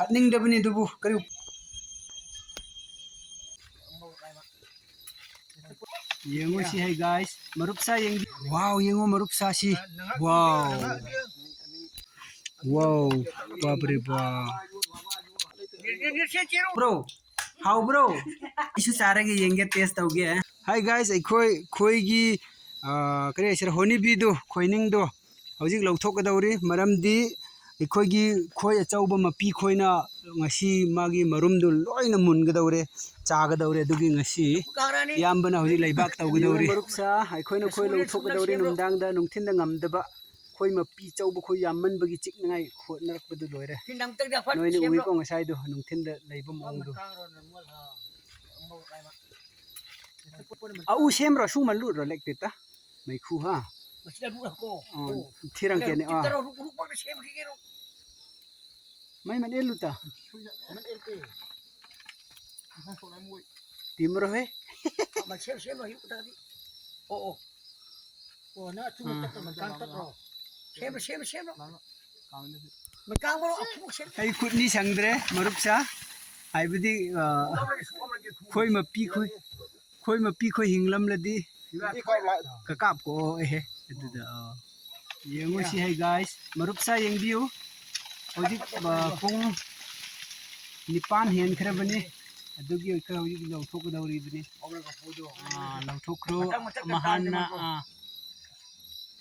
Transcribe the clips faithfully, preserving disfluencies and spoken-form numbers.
ꯍꯥꯠꯅꯤꯡꯗꯕꯅꯤ ꯑꯗꯨꯕꯨ ꯀꯔꯤ ꯎ-, ꯌꯦꯡꯉꯨ ꯁꯤ, hey guys, ꯃꯔꯨꯞ ꯁꯥ ꯌꯦꯡꯕꯤ-, wow, ꯌꯦꯡꯉꯨ ꯃꯔꯨꯞ ꯁꯥꯁꯤ꯫ Wow, wow, ꯕꯥꯞ ꯔꯦ ꯕꯥꯞ꯫ Bro, ꯍꯥꯎꯕ꯭ꯔꯣ? ꯑꯩꯁꯨ ꯆꯥꯔꯒ ꯌꯦꯡꯒꯦ, taste ꯇꯧꯒꯦ꯫ Hi guys, ꯑꯩꯈꯣꯏ ꯈꯣꯏꯒꯤ, ꯑ, ꯀꯔꯤ ꯍꯥꯏꯁꯤꯔ, ꯍꯣꯅꯤꯕꯤꯗꯨ, ꯈꯣꯏꯅꯤꯡꯗꯣ ꯍꯧꯖꯤꯛ ꯂꯧꯊꯣꯛꯀꯗꯧꯔꯤ꯫ ꯃꯔꯝꯗꯤ ꯑꯩꯈꯣꯏꯒꯤ ꯈꯣꯏ ꯑꯆꯧꯕ ꯃꯄꯤ ꯈꯣꯏꯅ ꯉꯁꯤ ꯃꯥꯒꯤ ꯃꯔꯨꯝꯗꯨ ꯂꯣꯏꯅ ꯃꯨꯟꯒꯗꯧꯔꯦ, ꯆꯥꯒꯗꯧꯔꯦ꯫ ꯑꯗꯨꯒꯤ ꯉꯁꯤ ꯏꯌꯥꯝꯕꯅ ꯍꯧꯖꯤꯛ ꯂꯩꯕꯥꯛ ꯇꯧꯒꯗꯧꯔꯤ꯫ ꯃꯔꯨꯞꯁꯥ, ꯑꯩꯈꯣꯏꯅ ꯈꯣꯏ ꯂꯧꯊꯣꯛꯀꯗꯧꯔꯤ ꯅꯨꯡꯗꯥꯡꯗ, ꯅꯨꯡꯊꯤꯟꯗ ꯉꯝꯗꯕ꯫ ꯈꯣꯏ ꯃꯄꯤ ꯑꯆꯧꯕ ꯈꯣꯏ ꯌꯥꯝꯃꯟꯕꯒꯤ ꯆꯤꯛꯅꯉꯥꯏ ꯍꯣꯠꯅꯔꯛꯄꯗꯨ ꯂꯣꯏꯔꯦ꯫ ꯅꯣꯏꯅ ꯎꯏꯀꯣ ꯉꯁꯥꯏꯗꯣ ꯅꯨꯡꯊꯤꯟꯗ ꯂꯩꯕ ꯃꯑꯣꯡꯗꯣ꯫ ꯑꯎ ꯁꯦꯝꯕ꯭ꯔꯣ? ꯁꯨꯃꯜꯂꯨꯔꯣ ꯂꯦꯛꯇꯦꯠꯇ? ꯃꯩꯈꯨ ꯍꯥ? ꯃꯁꯤꯗ ꯂꯨꯔꯀꯣ꯫ ꯑꯣ, ꯊꯤꯔꯝꯒꯦꯅꯦ, ꯑꯥ꯫ ꯇꯔꯥ ꯔꯨꯛ ꯔꯨꯛ ꯄꯥꯛꯅ ꯁꯦꯝꯈꯤꯒꯦꯔꯣ? ꯃꯩ ꯃꯅꯦ ꯂꯨꯇ꯫ ꯇꯤꯃꯔꯣ ꯍꯦ? ꯃꯁꯦꯝ ꯁꯦꯝꯕ ꯍꯩ ꯎꯇꯥꯗꯤ꯫ ꯑꯣ, ꯑꯣ꯫ ꯑꯣ, ꯅꯪ ꯑꯆꯨꯝꯕ ꯎꯝ꯫ ꯆꯠꯄ ꯃꯇꯥꯡ ꯆꯠꯇ꯭ꯔꯣ? ꯁꯦꯝꯕ, ꯁꯦꯝꯕ, ꯁꯦꯝꯕ꯫ ꯃꯇꯥꯡ ꯃꯔꯣ ꯑꯐꯨꯕ ꯁꯦꯝ-, ꯑꯩ ꯈꯨꯠꯅꯤ ꯁꯪꯗ꯭ꯔꯦ, ꯃꯔꯨꯞꯁꯥ꯫ ꯍꯥꯏꯕꯗꯤ, ꯑ, ꯈꯣꯏ ꯃꯄꯤ ꯈꯣꯏ, ꯈꯣꯏ ꯃꯄꯤ ꯈꯣꯏ ꯍꯤꯡꯂꯝꯂꯗꯤ ꯀꯀꯥꯞ ꯀꯣ ꯑꯦꯍꯦ꯫ ꯑꯗꯨꯗ, ꯑ, ꯌꯦꯡꯉꯨ ꯁꯤ, hey guys, ꯃꯔꯨꯞꯁꯥ ꯌꯦꯡꯕꯤꯌꯨ꯫ ꯍꯧꯖꯤꯛ, ꯑ, ꯄꯨꯡ ꯅꯤꯄꯥꯟ ꯍꯦꯟꯈ꯭ꯔꯕꯅꯤ꯫ ꯑꯗꯨꯒꯤ ꯑꯩꯈꯣꯏ ꯍꯧꯖꯤꯛ ꯂꯧꯊꯣꯛꯀꯗꯧꯔꯤꯕꯅꯤ꯫ ꯑ, ꯂꯧꯊꯣꯛꯈ꯭ꯔꯣ꯫ ꯃꯊꯪ ꯃꯊꯪ ꯑꯃ ꯍꯥꯟꯅ, ꯃꯊꯪ ꯑ,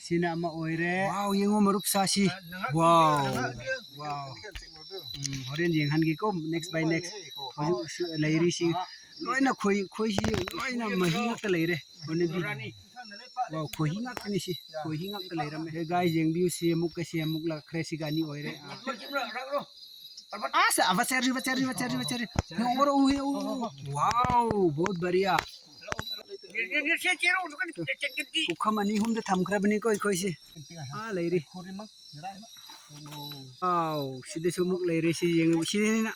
ꯁꯤꯅ ꯑꯃ ꯑꯣꯏꯔꯦ꯫ Wow, ꯌꯦꯡꯉꯣ ꯃꯔꯨꯞ ꯁꯥꯁꯤ꯫ Wow, wow꯫ ꯎꯝ, ꯍꯣꯔꯦꯟ ꯌꯦꯡꯍꯟꯒꯦꯀꯣ, next by next꯫ ꯍꯧꯖꯤꯛ ꯁꯨ-, ꯂꯩꯔꯤꯁꯤ ꯂꯣꯏꯅ ꯈꯣꯏ-, ꯈꯣꯏꯁꯤ ꯂꯣꯏꯅ ꯃꯍꯤ ꯉꯥꯛꯇ ꯂꯩꯔꯦ꯫ ꯍꯣꯔꯦꯟꯗꯤ꯫ Wow, ꯈꯣꯏꯍꯤ ꯉꯥꯛꯇꯅꯤ ꯁꯤ꯫ ꯈꯣꯏꯍꯤ ꯉꯥꯛꯇ ꯂꯩꯔꯝꯃꯦ꯫ Hey guys, ꯌꯦꯡꯕꯤꯌꯨ ꯁꯤ ꯑꯃꯨꯛꯀ, ꯁꯤ ꯑꯃꯨꯛ ꯂꯥꯛꯈ꯭ꯔꯦ, ꯁꯤꯒ ꯑꯅꯤ ꯑꯣꯏꯔꯦ꯫ ꯑꯥ꯫ ꯑꯁ, ꯑꯕ ꯆꯦꯔꯤ, ꯕ ꯆꯦꯔꯤ, ꯕ ꯆꯦꯔꯤ, ꯕ ꯆꯦꯔꯤ꯫ ꯎꯔꯣ, ꯎꯔꯣ, ꯎꯔꯣ, ꯎꯔꯣ꯫ Wow, ꯕꯣꯠ ꯕꯔꯤꯌꯥ꯫ ꯄꯨꯈꯝ ꯑꯅꯤ ꯑꯍꯨꯝꯗ ꯊꯝꯈ꯭ꯔꯕꯅꯤꯀꯣ ꯑꯩꯈꯣꯏꯁꯦ꯫ ꯑꯥ, ꯂꯩꯔꯤ꯫ Wow, ꯁꯤꯗꯁꯨ ꯑꯃꯨꯛ ꯂꯩꯔꯦ, ꯁꯤ ꯌꯦꯡꯉꯨ, ꯁꯤꯅꯤꯅ꯫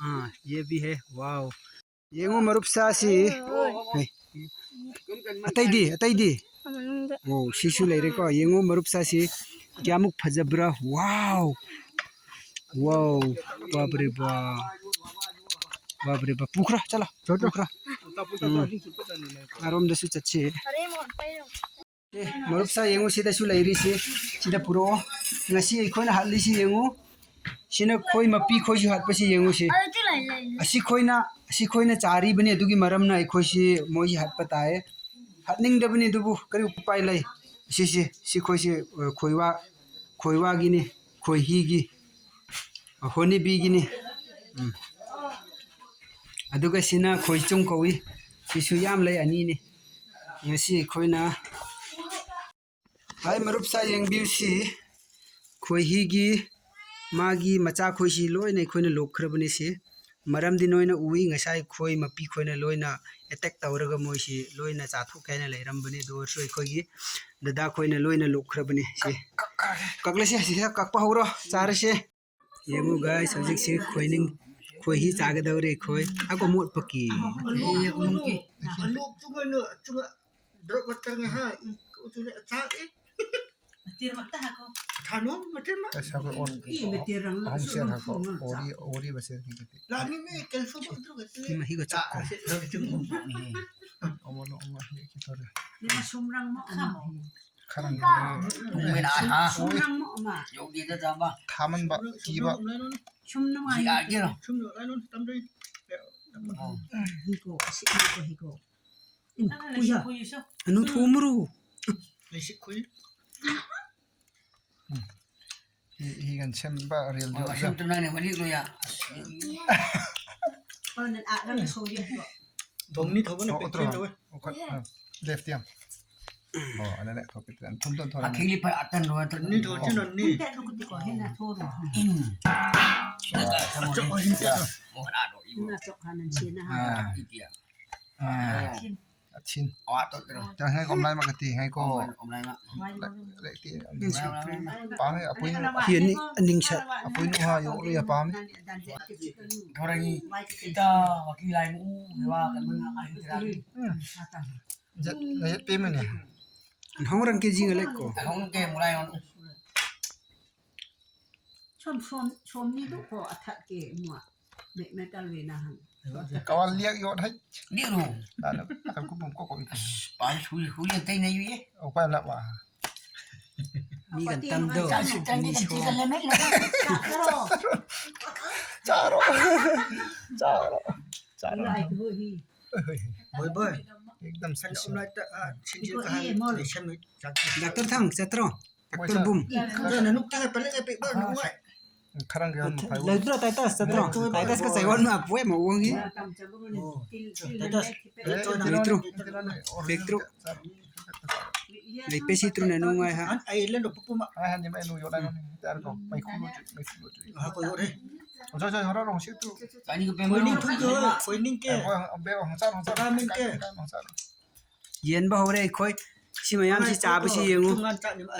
ꯑꯥ, ꯌꯦ ꯚꯤ ꯍꯦ, wow꯫ ꯌꯦꯡꯉꯨ ꯃꯔꯨꯞ ꯁꯥꯁꯤ꯫ ꯍꯩ꯫ ꯑꯇꯩꯗꯤ, ꯑꯇꯩꯗꯤ? ꯑꯣ, ꯁꯤꯁꯨ ꯂꯩꯔꯦꯀꯣ꯫ ꯌꯦꯡꯉꯨ ꯃꯔꯨꯞ ꯁꯥꯁꯤ ꯀꯌꯥꯃꯨꯛ ꯐꯖꯕ꯭ꯔꯥ꯫ Wow! Wow, ꯕꯥꯞ ꯔꯦ ꯕꯥꯞ꯫ ꯕꯥꯞ ꯔꯦ ꯕꯥꯞ꯫ ꯄꯨꯈ꯭ꯔꯥ, ꯆꯠꯂꯣ꯫ ꯄꯨꯈ꯭ꯔꯥ꯫ ꯎꯝ꯫ ꯑꯔꯣꯝꯗꯁꯨ ꯆꯠꯁꯤ꯫ ꯑꯦ, ꯃꯔꯨꯞꯁꯥ ꯌꯦꯡꯉꯨ, ꯁꯤꯗꯁꯨ ꯂꯩꯔꯤꯁꯤ꯫ ꯁꯤꯗ ꯄꯨꯔꯛꯑꯣ꯫ ꯉꯁꯤ ꯑꯩꯈꯣꯏꯅ ꯍꯥꯠꯂꯤꯁꯤ ꯌꯦꯡꯉꯨ꯫ ꯁꯤꯅ ꯈꯣꯏ ꯃꯄꯤ ꯈꯣꯏꯁꯨ ꯍꯥꯠꯄꯁꯤ ꯌꯦꯡꯉꯨꯁꯤ꯫ ꯑꯁꯤ ꯈꯣꯏꯅ, ꯑꯁꯤ ꯈꯣꯏꯅ ꯆꯥꯔꯤꯕꯅꯤ, ꯑꯗꯨꯒꯤ ꯃꯔꯝꯅ ꯑꯩꯈꯣꯏꯁꯤ ꯃꯣꯏꯁꯤ ꯍꯥꯠꯄ ꯇꯥꯏ꯫ ꯍꯥꯠꯅꯤꯡꯗꯕꯅꯤ, ꯑꯗꯨꯕꯨ ꯀꯔꯤ ꯎꯄꯥꯏ ꯂꯩ? ꯁꯤꯁꯤ, ꯁꯤ ꯈꯣꯏꯁꯤ, ꯑ, ꯈꯣꯏꯋꯥ, ꯈꯣꯏꯋꯥꯒꯤꯅꯤ, ꯈꯣꯏꯍꯤꯒꯤ, ꯑ, ꯍꯣꯅꯤꯕꯤꯒꯤꯅꯤ꯫ ꯎꯝ꯫ ꯑꯗꯨꯒ ꯁꯤꯅ ꯈꯣꯏꯆꯨꯝ ꯀꯧꯏ꯫ ꯁꯤꯁꯨ ꯌꯥꯝ ꯂꯩ, ꯑꯅꯤꯅꯤ꯫ ꯉꯁꯤ ꯑꯩꯈꯣꯏꯅ ꯍꯥꯏ ꯃꯔꯨꯞꯁꯥ ꯌꯦꯡꯕꯤꯌꯨꯁꯤ, ꯈꯣꯏꯍꯤꯒꯤ ꯃꯥꯒꯤ ꯃꯆꯥꯈꯣꯏꯁꯤ ꯂꯣꯏꯅ ꯑꯩꯈꯣꯏꯅ ꯂꯣꯛꯈ꯭ꯔꯕꯅꯤ ꯁꯤ꯫ ꯃꯔꯝꯗꯤ ꯅꯣꯏꯅ ꯎꯏ, ꯉꯁꯥꯏ ꯈꯣꯏ ꯃꯄꯤ ꯈꯣꯏꯅ ꯂꯣꯏꯅ attack ꯇꯧꯔꯒ ꯃꯣꯏꯁꯤ ꯂꯣꯏꯅ ꯆꯥꯊꯣꯛꯀꯦ ꯍꯥꯏꯅ ꯂꯩꯔꯝꯕꯅꯤ꯫ ꯑꯗꯨ ꯑꯣꯏꯔꯁꯨ ꯑꯩꯈꯣꯏꯒꯤ ꯗꯗꯥ ꯈꯣꯏꯅ ꯂꯣꯏꯅ ꯂꯣꯛꯈ꯭ꯔꯕꯅꯤ ꯁꯤ꯫ ꯀꯛꯂꯁꯦ, ꯁꯤꯗ ꯀꯛꯄ ꯍꯧꯔꯣ, ꯆꯥꯔꯁꯦ꯫ ꯌꯦꯡꯉꯨ guys, ꯍꯧꯖꯤꯛꯁꯤ ꯈꯣꯏꯅꯤꯡ-, ꯈꯣꯏꯍꯤ ꯆꯥꯒꯗꯧꯔꯦ ꯑꯩꯈꯣꯏ꯫ ꯑꯀꯣ ꯃꯣꯠꯄꯀꯤ꯫ ꯑꯦ, ꯎꯝ, ꯀꯦ꯫ ꯑꯂꯨ ꯆꯨꯒꯅꯨ, ꯆꯨꯒ-, ꯗ꯭ꯔꯣꯞ ꯋꯥꯇꯔꯅ ꯍꯥ, ꯎꯝ, ꯎꯆꯨꯅ ꯆꯥꯛ, ꯑꯦ꯫ ꯃꯇꯦꯔ ꯃꯛꯇ ꯍꯥꯞꯀꯣ꯫ ꯊꯥꯅꯨ, ꯃꯇꯦꯔ ꯃꯛ꯫ ꯑꯁ, ꯑꯩꯈꯣꯏ ꯑꯣꯟ-, ꯏ, ꯃꯇꯦꯔ ꯔꯪ ꯑꯍꯨꯝ ꯁꯦ ꯁꯨꯝ ꯍꯥꯞꯀꯣ꯫ ꯊꯣꯡꯉ ꯑꯣꯔꯤ-, ꯆꯥꯛ꯫ ꯑꯣꯔꯤꯕꯁꯦ ꯀꯤꯒꯗꯤ꯫ ꯂꯥꯛꯅꯤꯡꯉꯦ, ꯀꯦꯜꯁꯨ ꯐꯠꯇ꯭ꯔꯒ ꯁꯤ꯫ ꯃꯍꯤꯒ ꯆꯥꯛ ꯆꯥꯛꯀꯣ꯫ ꯑꯁꯤ ꯂꯧ ꯆꯨꯝ ꯊꯣꯡꯉꯦ꯫ ꯑꯃꯅ ꯑꯃ ꯍꯦꯛ ꯈꯤꯇꯪ꯫ ꯅꯪ ꯁꯨꯝ ꯔꯪ ꯃꯛ ꯑꯃ꯫ ꯈꯔ ꯊꯨꯝꯃꯦ ꯂꯥꯛꯑ ꯍꯥ? ꯁꯨꯝ ꯔꯪ ꯃꯛ ꯑꯃ꯫ ꯌꯧꯗꯦꯗ ꯆꯥꯕ꯫ ꯊꯥꯃꯟꯕ ꯀꯤꯕ꯫ ꯁꯨꯝ ꯅꯨꯡꯉꯥꯏ꯫ ꯌꯥꯒꯦꯔꯣ? ꯁꯨꯝ ꯂꯥꯛꯑ ꯅꯣꯏ ꯇꯝꯗꯣꯏ꯫ ꯑꯣ꯫ ꯍꯤꯒꯣ, ꯑꯁꯤ ꯍꯤꯒꯣ, ꯍꯤꯒꯣ꯫ ꯎꯝ, ꯅꯪꯅ ꯀꯨꯏꯌꯥ꯫ ꯂꯩꯁꯤ ꯀꯨꯏꯁꯨ꯫ ꯑꯅꯨ ꯊꯨꯝꯃꯔꯨ꯫ ꯂꯩꯁꯤ ꯀꯨꯏ꯫ ꯎꯝ꯫ ꯍꯤ, ꯍꯤ ꯒꯟ ꯁꯦꯝꯕ ꯔꯦꯜꯗꯤ ꯑꯣ, ꯑꯣꯏꯕ꯫ ꯁꯦꯝ ꯇꯨꯅꯅꯦ, ꯃꯔꯤ ꯂꯣꯏꯌꯥ꯫ ꯑꯣ, ꯅꯪ ꯑꯥ, ꯅꯪ ꯁꯣꯏꯔꯦ꯫ ꯊꯣꯡꯅꯤ ꯊꯧꯕꯅ ꯑꯣ, ꯄꯦꯛ ꯑꯣꯇ꯭ꯔꯣ꯫ ꯊꯧꯋꯦ꯫ ꯑꯣ, ꯈ-, ꯑ, left ꯌꯥꯝ꯫ ꯑꯣ, ꯑꯅ ꯂꯦ ꯊꯣꯛꯀꯦ ꯇ꯭ꯔꯦꯟ꯫ ꯊꯨꯝ ꯊꯨꯝ ꯊꯣꯔꯦ꯫ ꯑꯈꯤꯡꯂꯤ ꯐꯔ ꯑꯇꯟ ꯂꯣꯏ ꯇ-, ꯅꯤ ꯊꯣꯛ ꯆꯤꯟ ꯅꯤ꯫ ꯅꯪ ꯇꯦꯛ ꯂꯨ ꯀꯨꯇꯤ ꯀꯣ ꯍꯦꯟꯅ ꯊꯣꯔꯣ꯫ ꯎꯝ꯫ ꯁꯤꯗ ꯇ-, ꯊꯝꯃꯣ꯫ ꯑꯆꯧ, ꯑꯆꯧ, ꯑꯆꯧ꯫ ꯑꯣ, ꯍꯔꯥꯗꯣ ꯏꯕꯣ꯫ ꯅꯪ ꯑꯆꯧ ꯍꯥꯟꯅ ꯁꯤꯅ ꯍꯥꯏ꯫ ꯑꯥ꯫ ꯏꯗꯤꯌꯥ꯫ ꯑꯥ꯫ ꯊꯤꯟ꯫ ꯑꯊꯤꯟ꯫ ꯑꯥ, ꯇꯣꯠꯇ꯭ꯔꯣ꯫ ꯇ ꯍꯦ ꯀꯣꯝꯂꯥꯏ ꯃꯥ ꯀꯇꯤ ꯍꯦ ꯀꯣ꯫ ꯀꯣꯝꯂꯥꯏ, ꯀꯣꯝꯂꯥꯏ ꯃꯥ꯫ ꯂꯦ-, ꯂꯦ-, ꯇꯤ-, ꯄꯥꯝꯃꯦ, ꯑꯄꯨꯏꯅꯨ꯫ ꯍꯤ ꯑꯅꯤ, ꯑꯅꯤꯡ ꯁꯦ꯫ ꯑꯄꯨꯏꯅꯨ ꯍꯥ ꯌꯣꯛꯂꯨ ꯌꯥ ꯄꯥꯝꯃꯦ꯫ ꯊꯣꯔꯛꯏ꯫ ꯏꯇꯥ ꯋꯥꯀꯤ ꯂꯥꯏ ꯃꯨ ꯋꯥ ꯀꯟꯕ ꯉꯥ ꯍꯤꯡ ꯇꯔꯥ꯫ ꯎꯝ꯫ ꯖꯠ, ꯖꯠ ꯄꯦꯝꯃꯅꯦ꯫ ꯍꯣꯡꯔꯪ ꯀꯦꯖꯤ ꯉ ꯂꯩꯀꯣ꯫ ꯍꯣꯡ ꯀꯦ ꯃꯨꯔꯥꯏ ꯍꯣꯡ꯫ ꯇꯝ ꯁꯣꯝ, ꯁꯣꯝꯅꯤꯗꯨꯀꯣ ꯑꯊꯠꯀꯦ ꯃꯣ꯫ ꯃꯦ-, ꯃꯦꯇꯜ ꯋꯦꯅ ꯍꯪ꯫ ꯀꯋꯥ ꯂꯤꯌꯥꯛ ꯌꯣꯠ ꯍꯩ꯫ ꯂꯤꯌꯥꯛ ꯔꯣ꯫ ꯅꯥꯅ ꯑꯀꯜ ꯀꯨꯝ ꯀꯣ ꯀꯣ ꯏ꯫ ꯑꯁ, ꯄꯥꯏ ꯁꯨꯏ ꯍꯨꯏ ꯌꯥꯡꯈꯩ ꯅꯩꯌꯨꯌꯦ꯫ ꯑꯣ, ꯄꯥꯏ ꯂꯥꯛ ꯋꯥ꯫ ꯃꯤ ꯀꯟ ꯇꯝꯗꯣ꯫ ꯆꯥꯁꯨ ꯆꯪꯗꯦ, ꯃꯤ ꯀꯟ ꯁꯣ꯫ ꯆꯤꯛꯀꯟ ꯂꯩꯃꯦ ꯂꯩꯃꯦ꯫ ꯆꯥꯔꯣ꯫ ꯆꯥꯔꯣ꯫ ꯆꯥꯔꯣ꯫ ꯂꯥꯏ ꯍꯨꯏ꯫ ꯍꯣꯏ, ꯍꯣꯏ꯫ ꯕꯣꯏ, ꯕꯣꯏ꯫ ꯑꯦꯛꯗꯝ ꯁꯟ ꯁꯦ꯫ ꯁꯨꯝ ꯂꯥꯏꯠꯇ, ꯑ, ꯁꯤꯡꯖꯤꯜ ꯏꯀꯣ ꯀ ꯍꯥꯏ꯫ ꯏ ꯃꯣꯜ꯫ ꯂꯩꯁꯟ ꯆꯥꯛ꯫ ꯗꯥꯛꯇꯔ ꯊꯥꯡ ꯆꯠꯇ꯭ꯔꯣ? Doctor boom. ꯏ ꯈꯪꯗꯦ, ꯅꯅꯨꯡ ꯇꯤꯡꯉ ꯄꯜꯂꯒ ꯄꯤꯛꯄ ꯅꯨꯡꯉꯥꯏ꯫ ꯈꯔꯪ ꯌꯥꯝ ꯐꯩ꯫ ꯂꯩꯇ꯭ꯔꯣ ꯇꯥꯏꯇꯁ ꯆꯠꯇ꯭ꯔꯣ? ꯂꯩꯇ꯭ꯔꯣ꯫ ꯇꯥꯏꯇꯁꯀ ꯆꯩꯋꯥꯟ ꯃꯥ ꯄꯣꯏ ꯃꯑꯣꯡꯒꯤ꯫ ꯑꯣ꯫ ꯇꯥꯏꯇꯁ꯫ ꯂꯩꯇ꯭ꯔꯣ꯫ ꯂꯩꯇ꯭ꯔꯣ꯫ ꯂꯩꯇ꯭ꯔꯣ꯫ ꯂꯩꯄꯦ ꯁꯤꯇ꯭ꯔꯨꯅ ꯅꯨꯡꯉꯥꯏ ꯍꯥ꯫ ꯑꯟ ꯑꯩ ꯂꯦꯟꯗꯣ ꯄꯨꯄꯨꯃ꯫ ꯑ ꯍꯟꯗꯤ ꯃꯩ ꯅꯨ ꯌꯣꯠꯂꯥꯏ ꯅꯣꯅꯤ꯫ ꯇꯥꯔ ꯀꯣ꯫ ꯃꯩ ꯈꯨ ꯂꯣ ꯆꯨ꯫ ꯃꯩ ꯈꯨ ꯂꯣ ꯆꯨ꯫ ꯍꯥ ꯀꯣ ꯌꯣꯠꯔꯦ꯫ ꯑꯣ ꯆꯣ ꯆꯣ ꯍꯣꯔꯣ ꯔꯣ ꯁꯤ ꯇꯨ꯫ ꯈꯣꯏꯅꯤꯡ ꯊꯨꯝ ꯌꯣ꯫ ꯈꯣꯏꯅꯤꯡ ꯀꯦ꯫ ꯍꯣꯏ ꯍꯣꯏ ꯕꯦ ꯍꯣꯏ ꯆꯥꯔꯣ ꯆꯥꯔꯣ꯫ ꯔꯥꯃꯦꯟ ꯀꯦ꯫ ꯆꯥꯔꯣ ꯆꯥꯔꯣ꯫ ꯌꯦꯟꯕ ꯍꯧꯔꯦ ꯑꯩꯈꯣꯏ꯫ ꯁꯤ ꯃꯌꯥꯝꯁꯤ ꯆꯥꯕꯁꯤ ꯌꯦꯡꯉꯨ꯫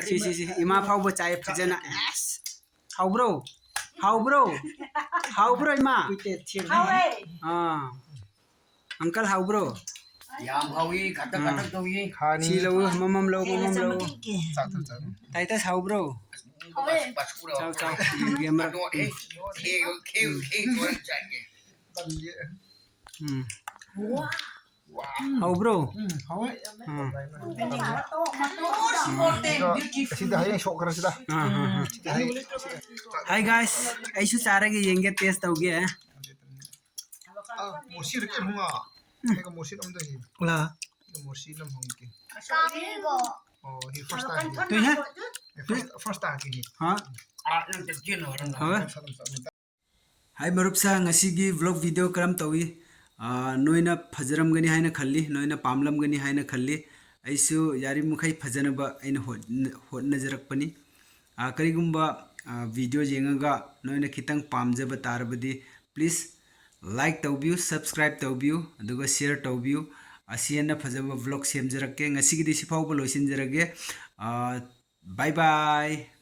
ꯁꯤ, ꯁꯤ, ꯁꯤ꯫ ꯏꯃꯥ ꯐꯥꯎꯕ ꯆꯥꯏ ꯐꯖꯅ꯫ ꯑꯁ! ꯍꯥꯎꯕ꯭ꯔꯣ? ꯍꯥꯎꯕ꯭ꯔꯣ? ꯍꯥꯎꯕ꯭ꯔꯣ, ꯏꯃꯥ? ꯍꯥꯎꯋꯦ꯫ ꯑꯥ꯫ ꯑꯪꯀꯜ, ꯍꯥꯎꯕ꯭ꯔꯣ? ꯌꯥꯝ ꯍꯥꯎꯏ, ꯈꯇꯛ ꯑꯥ꯫ ꯈꯇꯛ ꯇꯧꯏ꯫ ꯁꯤ ꯂꯧ, ꯃꯃꯝ ꯂꯧ, ꯃꯃꯝ ꯂꯧ꯫ ꯆꯥꯊꯣꯛ, ꯆꯥꯊꯣꯛ꯫ ꯇꯥꯏꯇꯁ, ꯍꯥꯎꯕ꯭ꯔꯣ? ꯍꯥꯎꯋꯦ꯫ ꯆꯥꯎ, ꯆꯥꯎ꯫ ꯌꯦꯡꯒꯦ ꯑꯃꯔꯛ꯫ ꯑꯗꯣ, ꯑꯦ, ꯈꯦ, ꯈꯦ, ꯈꯦ, ꯈꯦ, ꯆꯥꯒꯦ꯫ ꯎꯝ꯫ ꯋꯥ꯫ ꯍꯥꯎꯕ꯭ꯔꯣ? ꯎꯝ, ꯍꯥꯎꯋꯦ꯫ ꯎꯝ꯫ ꯃꯇꯣꯛ, ꯃꯇꯣꯛ ꯁꯨ ꯍꯥꯎꯇꯦ꯫ ꯑꯗꯣ, ꯁꯤꯗ ꯍꯌꯦꯡ ꯁꯣꯛꯈ꯭ꯔꯁꯤꯗ꯫ ꯑꯥ, ꯑꯥ, ꯑꯥ꯫ ꯁꯤꯗ ꯍꯌꯦꯡ, ꯁꯤꯗ꯫ Hi guys, ꯑꯩꯁꯨ ꯆꯥꯔꯒ ꯌꯦꯡꯒꯦ, taste ꯇꯧꯒꯦ꯫ ꯑꯥ, ꯃꯣꯁꯤꯔ ꯀꯦ ꯍꯨꯉꯥ꯫ ꯎꯝ꯫ ꯑꯩꯒ ꯃꯣꯁꯤꯔ ꯑꯝꯗ ꯍꯤ꯫ ꯂꯥ꯫ ꯑꯩꯒ ꯃꯣꯁꯤꯔ ꯑꯃ ꯍꯪꯒꯦ꯫ ꯑꯣ, ꯍꯤ first time ꯍꯤ꯫ ꯇꯨꯏ ꯍꯦ? ꯍꯤ first, first time ꯍꯤ꯫ ꯍꯥ? ꯑꯥ, ꯅꯪ ꯇꯦꯛꯁꯤ ꯅꯣ, ꯅꯪ꯫ ꯍꯥ? ꯁꯥ, ꯁꯥ, ꯁꯥ, ꯁꯥ꯫ Hi ꯃꯔꯨꯞꯁꯥ, ꯉꯁꯤꯒꯤ vlog video ꯀꯔꯝ ꯇꯧꯏ? ꯑꯥ, ꯅꯣꯏꯅ ꯐꯖꯔꯝꯒꯅꯤ ꯍꯥꯏꯅ ꯈꯜꯂꯤ, ꯅꯣꯏꯅ ꯄꯥꯝꯂꯝꯒꯅꯤ ꯍꯥꯏꯅ ꯈꯜꯂꯤ꯫ ꯑꯩꯁꯨ ꯌꯥꯔꯤꯕꯃꯈꯩ ꯐꯖꯅꯕ ꯑꯩꯅ ꯍꯣꯠꯅ-, ꯍꯣꯠꯅꯖꯔꯛꯄꯅꯤ꯫ ꯑꯥ, ꯀꯔꯤꯒꯨꯝꯕ, ꯑꯥ, video ꯌꯦꯡꯉꯒ ꯅꯣꯏꯅ ꯈꯤꯇꯪ ꯄꯥꯝꯖꯕ ꯇꯥꯔꯕꯗꯤ, please like ꯇꯧꯕꯤꯌꯨ, subscribe ꯇꯧꯕꯤꯌꯨ, ꯑꯗꯨꯒ share ꯇꯧꯕꯤꯌꯨ꯫ ꯑꯁꯤ ꯍꯦꯟꯅ ꯐꯖꯕ vlog ꯁꯦꯝꯖꯔꯛꯀꯦ꯫ ꯉꯁꯤꯒꯤꯗꯤ ꯁꯤꯐꯥꯎꯕ ꯂꯣꯏꯁꯤꯟꯖꯔꯒꯦ꯫ ꯑꯥ, bye bye꯫